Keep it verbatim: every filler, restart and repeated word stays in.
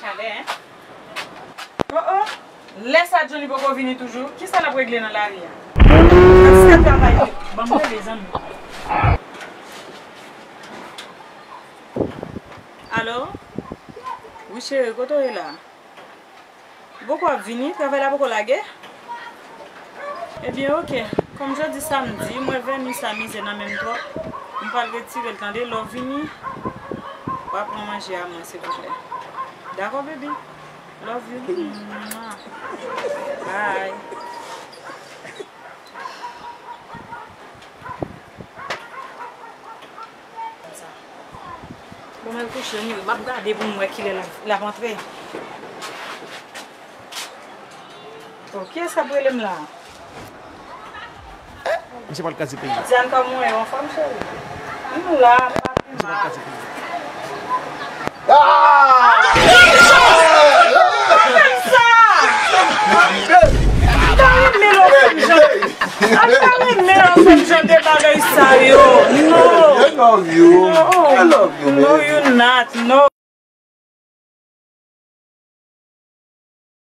Talè, en. Oh, oh. Lè sa Johnny poko vini toujou, kisa n ap regle nan lari a? Nan ti travay yo. Ban m rele zanmi. Alo? Wi, cheri, kote w ye la? Poko ap vini, travay la poko lage? Ebyen, oke. Kòm jodi samdi, mwen vèni sa mizè nan menm twòp. M pral retire l, tande. Lè w vini, w a pran manje a mwen, silvouplè. Dakò, baby? Love you. Mwah. Bye. Bon, m al kouche, anyway, m ap gade pou m wè kilè l ap, l ap antre. Oh, kiyès k ap rele m la? Misye pral kraze peyi a. Diane, kòman w ye, anfòm, cheri? M la, papi. Misye pral kraze peyi a. Ah! Sa! M ta renmen lè w fè m jan, m ta renmen lè w fè m jan de bagay sa yo. No. I love you. No. I love you, no, baby. You not. No.